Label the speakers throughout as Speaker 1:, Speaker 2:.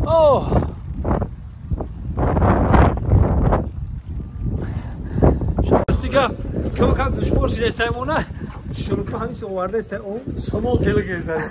Speaker 1: Оҳ. Шостига кам кам душвор шидастаймона. Шурупа ҳамис овардаст о.
Speaker 2: Шамол телегезад.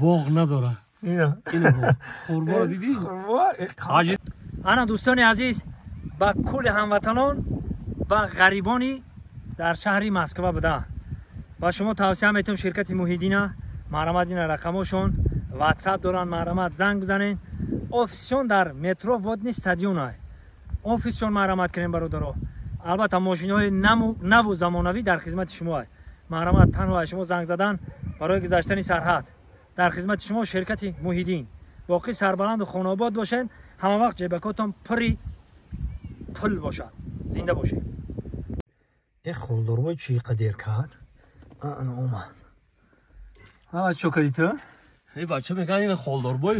Speaker 2: Боғ надора.
Speaker 1: Ина.
Speaker 2: Ина. Хурморо дидӣ?
Speaker 1: Хурмо. Ана дӯстони азиз, ба кулли ҳамватанон ва ғарибони дар шаҳри Москва буда. Ба шумо тавсия метавам ширкати Муҳиддина, марҳамат ина рақамошон, WhatsApp доранд, марҳамат занг бизанед. Офисшон дар метро Водный стадион ай. Офисшон марҳамат кунед бародаро. Албатта мошинҳои наву замонавӣ дар хизмати шумо ай. Марҳамат танҳо аз шумо занг задан барои гузаштани сарҳад. Дар хизмати шумо ширкати Муҳиддин. Боқӣ сарбаланду хонаобод бошед, ҳама вақт ҷебакотон пури пул бошад. Зинда бошед. Э холдорбой чӣ қадер кард? Ана омад. Ҳа чо кардӣ ту?
Speaker 2: Эй бача мегӯяд ина холдорбой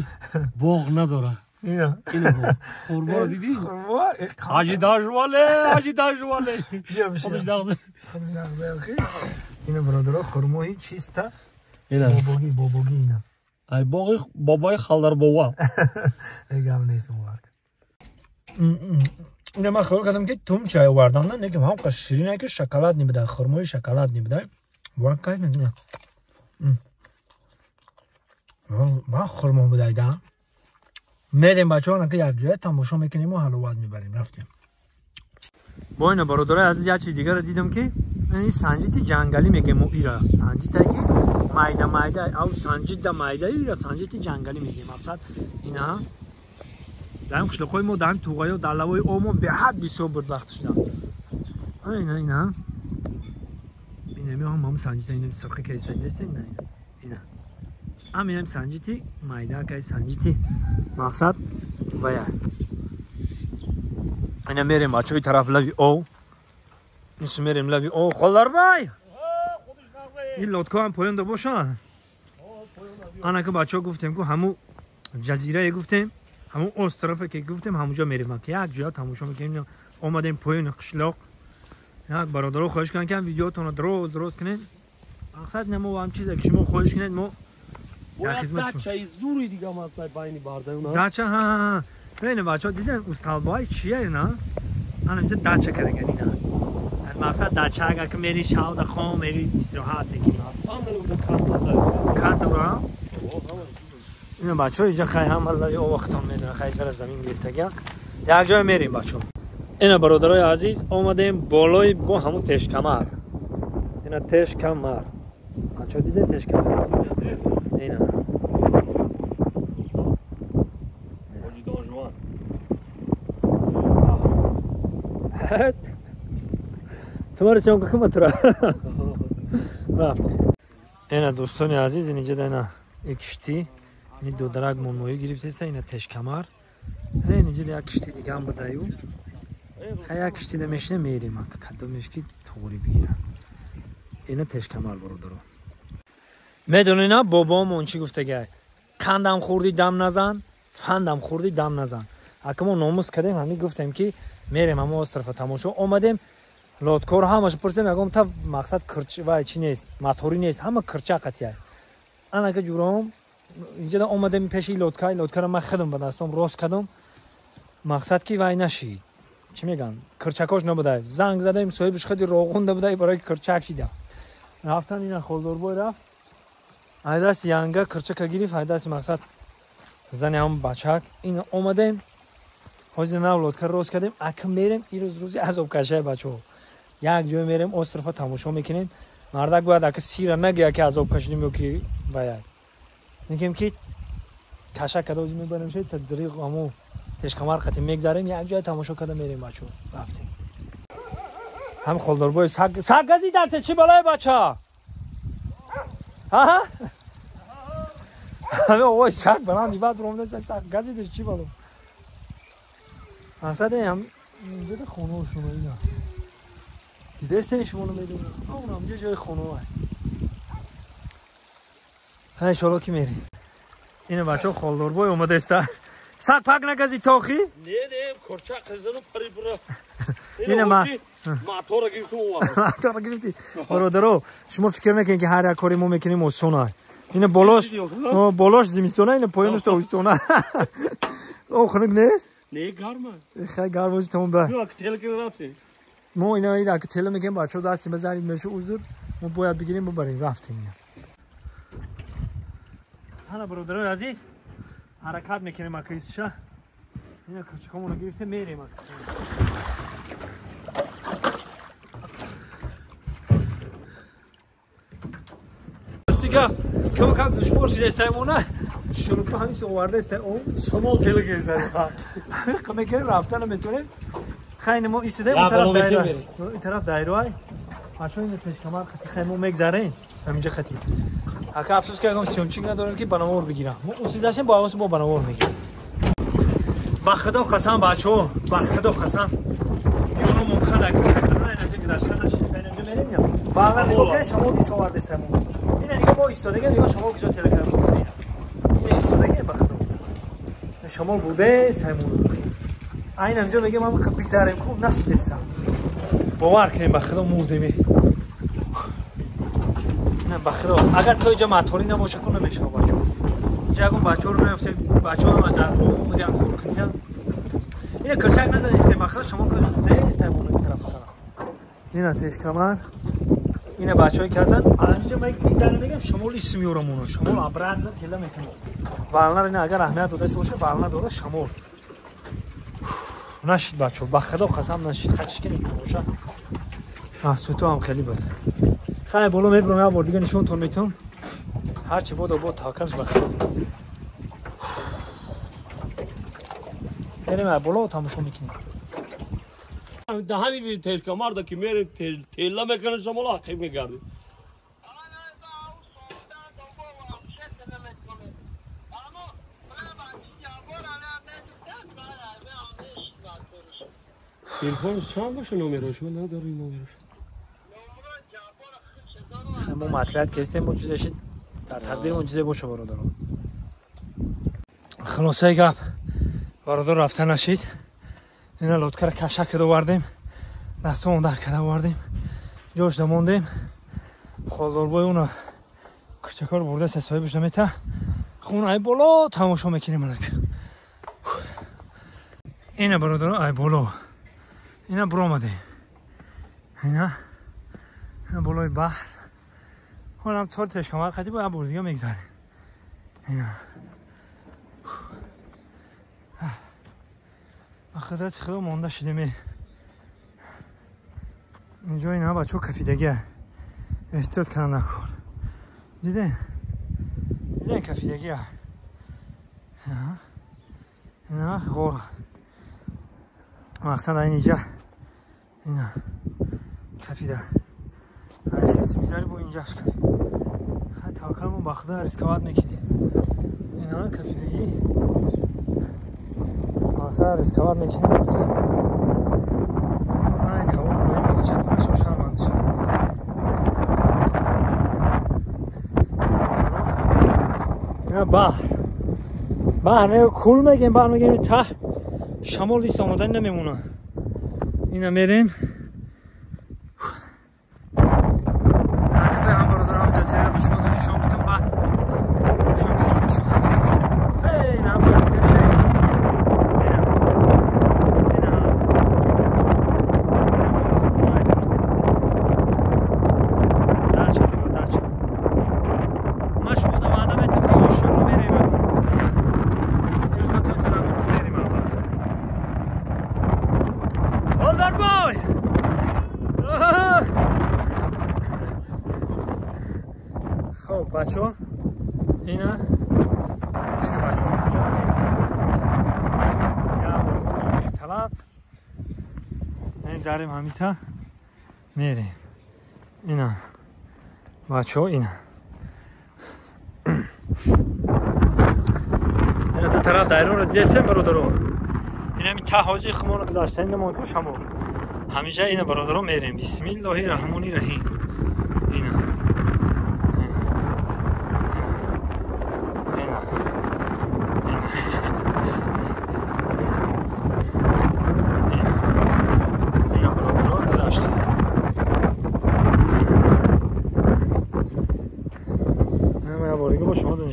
Speaker 2: боғ надора.
Speaker 1: Ина.
Speaker 2: Ина хурморо дидӣ?
Speaker 1: Хурмо?
Speaker 2: Ҳаҷи дажвале, ҳаҷи дажвале. Худаш нағзе.
Speaker 1: Худаш нағзе охи. Ина бародаро хурмои чиста.
Speaker 2: Ина.
Speaker 1: Бобогӣ, бобогӣ ина.
Speaker 2: Ай боғи бобои халдарбова.
Speaker 1: Эй гап нест мубарак. Ина ман хаёл кардам ки тум чай овардам, на лекин ҳам қаш ширин ки шоколад небуда, хурмои шоколад небуда. Бовар кайф мекунад. Ба хурмо будайда. Мерем бачаҳо ки як ҷоя тамошо мекунем ва ҳаловат мебарем. Рафтем. Бо ина бародарои азиз як чиз дигарро дидам ки ин санҷити ҷангалӣ мегем мо ира. Санҷите ки майда майда, ав санҷита майда ира санҷити ҷангалӣ мегем. Мақсад ина дар қишлоқҳои мо дар туғайё дар лавои об мо беҳад бисёр буд вақтшда. Ина ина. Ина меҳам ҳам санҷита ина сирқи кайса нест ина. Ина. Ам инам санҷити майда кай санҷити мақсад вая. Ина мерем бачаҳои тараф лави ов. Ис мерем лави ов. Холларбай! Ин лодка ҳам поёнда бошад. Ана ки бачаҳо гуфтем ку ҳаму ҷазирае гуфтем, ҳамун острофе ки гуфтем ҳамунҷо мерем ки як ҷоя тамошо мекунем. Омадем поёни қишлоқ. Як бародаро хоҳиш кунанд ки видеотонро дроз дроз кунед. Мақсад не мо ҳам чизе ки шумо хоҳиш кунед мо
Speaker 2: дачаи зури дига масай байни бардаюна.
Speaker 1: Дача ҳа ҳа. Бинед бачаҳо дидем усталбои чия на? Ана инҷа дача кардаген ина. Мақсад дача агар ки мери шавда хом мери истироҳат мекунӣ. Карта бура? Ина бачаҳо инҷа хай ҳама лави овахтон медонад хай чара замин гирифтага. Як ҷое мерем бачаҳо. Ина бародарои азиз омадем болои бо ҳамун тешкамар. Ина тешкамар. Бачаҳо дидем тешкамар? Ина. Тумаро съёмка кун тура. Рафтем. Ина дӯстони азиз инҷа ина ин киштӣ, ин додарак монмоӣ гирифтеста, ина тешкамар. Инҷа як киштӣ дига ҳам будаю. Як киштӣ намешина мерем, кадомеш ки туғри бигирам. Ина тешкамар бародаро. Медонина бобоамон чӣ гуфтагай? Қандам хӯрдӣ дам назан, фандам хӯрдӣ дам назан. Ака мо номус кардем, ҳамин гуфтем ки мерем ҳамо острова тамошо омадем. Лодкор ҳамаша пурсидем, ягон та мақсад кирч вай чӣ нест, моторӣ нест, ҳама кирча қатия. Анака ҷуром инҷа омадем пеши лодка, лодкаро ман худам ба дастом рост кардам. Мақсад ки вай нашид. Чӣ мегӯянд? Кирчакош набудай. Занг задем, соҳибаш худи роғунда будай барои кирчак шида. Рафтан ина холдорбой рафт. Айдаст янга кирчака гирифт, айдаст мақсад зани ҳам бачак. Ина омадем. Ҳозир нав лодка рост кардем, ака мерем ирӯз рӯзи азобкашай бачаҳо. Як ҷое мерем острова тамошо мекунем. Мардак бояд ака сира нагӯяд ки азоб кашидем ё ки ваяк. Мегӯем ки каша карда ҳозир мебарем шед та дриғ ҳамо тешкамар қати мегзарем, як ҷое тамошо карда мерем бачаҳо. Рафтем. Ҳам холдорбой саг саг газидарте чӣ балое бача? Ҳа? Ҳаме овои саг баланд ибад ромда саг газидаш чӣ бало? Мақсад ҳам инҷо хонаҳошон ина. Дидестен шумо намедонам. Он ҳамҷо ҷои хонаҳо. Ҳа иншоалло ки мерем. Ина бачаҳо холдорбой омадаста. Саг пак нагази тохи?
Speaker 2: Не, не, корча қизину пари бура.
Speaker 1: Ина ма
Speaker 2: мотора гирифту овардам.
Speaker 1: Мотора гирифти. Бародаро, шумо фикр накунед ки ҳар як кори мо мекунем осон аст. Ина болош, болош зимистона, ина поёнаш тобистона. О, хунук нест?
Speaker 2: Не, гарма.
Speaker 1: Хай гарм боши тамом ба.
Speaker 2: Ну, тела ки рафтем.
Speaker 1: Мо ина ира ки тела мекунем, бачаҳо дасти базарид мешу узр. Мо бояд бигирем, бибарем, рафтем ина. Ҳана бародарои азиз, ҳаракат мекунем акисша. Ина кӯчакамонро гирифтем, мерем ака. Гап, кам кам душвор шудастаймона, шурупа ҳамис овардаст о.
Speaker 2: Шамол тела гирифта.
Speaker 1: Ҳамин ки рафта наметонем. Хайни мо истодаем, он тараф дайра. Ин тараф дайроай. Бачаҳо ин пешкамар хати хай мо мегзарем. Ҳаминҷа хати. Ака афсӯс ки ягон съёмчик надорем ки банавор бигирам. Мо усидашем бо авоси бо банавор мегирем. Ба худо қасам бачаҳо, ба худо қасам. Ёно мумкин ака шакрна ина гузашта нашиста инҷа мерем я. Валла нигоҳ шамол ис овардаст мо. Ина нигоҳ мо истодаги нигоҳ шамол куҷо тела карда ина. Ина истодаги ба худо. Шамол будааст ҳамон. Айн ҳамҷо мегем ҳам бигзарем ку нашидестам. Бовар кунем ба худо мурдем. На ба худо агар то инҷа моторӣ набоша ку намешава бачаҳо. Инҷа ягон бачаҳоро меёфтем, бачаҳо ҳама дар боғ буданд кор куниданд. Ина кирчак назанистем ба худо шамол хуш будааст ҳамон ин тараф тараф. Ина тешкамар. Ина бачаҳое ки ҳастанд, инҷа мегзарем мегем шамол ис меёрам оно. Шамол обратно тела мекунад. Вална ина агар аҳамият додаст боша, вална дора шамол. Нашид бачаҳо, ба худо қасам нашид, хачиш ки боша. Суту ҳам хеле бад. Хай боло мебарам, як бор дига нишонтон метавам. Ҳарчи бодо бо таваккалш ба худо. Мерем боло тамошо мекунем.
Speaker 2: Даҳани тешкамар да ки мерем тела мекунад шамол ақиб мегардем. Телефон чанд боша номерош? Ман надорам номерош.
Speaker 1: Мо маслиҳат кестем, бо чизе шид дар тақдири он чизе боша бародарон. Хулосаи гап бародар рафта нашид. Ина лодкара каша када овардем, дастомон дар када овардем, ҷош дамондем. Холдорбои уна кӯчакор бурда се соҳибаш намета. Хун ай боло тамошо мекунем алак. Ина бародарон ай боло. Ина буромадем. Ина болои баҳр. Ҳолам тор тешкамар хати бо бор дига мегзарем. Ина ба қудрати худо монда шудем. Инҷо ина бачаҳо кафидагия. Эҳтиёт кана накун. Диден? Диден кафидагия. Ина ғор. Мақсад айн инҷа. Ина кафида. Аҷис мизари бо инҷаш кафид. Хай таваккал ба худо рисковать мекунем. Ина кафидагӣ. Мақсад рисковать мекунем. Ай ҳаво мулоим чапанашо шармандашо. Ина баҳр. Баҳр не кул мегем, баҳр мегем та шамол ис омода намемона. Ина мерем. Ҳам бародарам ҷазира ба шумо нишон бутам баъд. Шум тамошо. Эй, на خب بچه ها اینا بچه ها کجا میگذریم یا طلب میگذریم همیتا میریم. اینا بچه ها اینا اینا دو طرف دایره رو دیدستیم برادرو. اینا می تا حاجی خمون گذاشتن نمون تو شما همیشه اینا برادرو میریم. بسم الله الرحمن الرحیم. اینا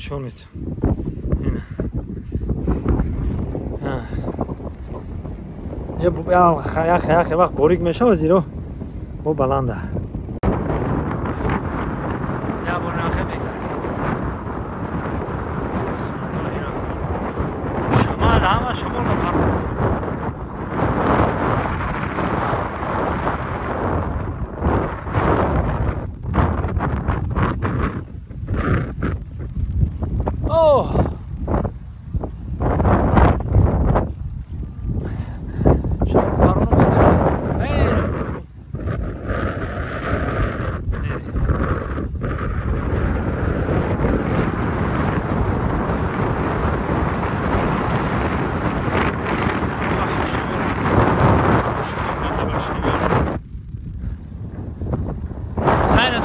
Speaker 1: Нишон медиҳам. Ина. Инҷа як вақт борик мешава, зеро бо баланда. Я бор нахе мегзарем. Шамал, ҳама шамолро паро.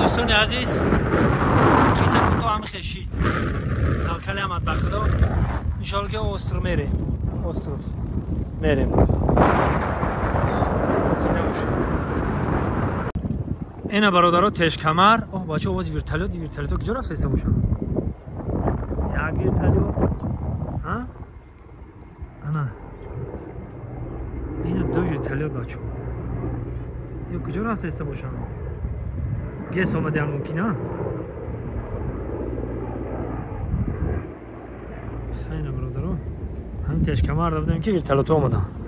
Speaker 1: Дӯстони азиз, қисса кӯтоҳ ҳам хешид. Таваккали ҳамад ба Худо. Иншоалло ки остров мерем. Остров мерем. Зинда бошед. Ина бародаро Тешкамар. Оҳ, бача, овози вертолёт, вертолёто куҷо рафта иста бошанд? Як вертолёт. Ҳа? Ана. Ина ду вертолёт, бачо. Ё куҷо рафта иста бошанд? ГЭС омадиам мумкин, а? Хайна, бародаро. Ҳамин Тешкамар будем ки вертолётҳо омаданд.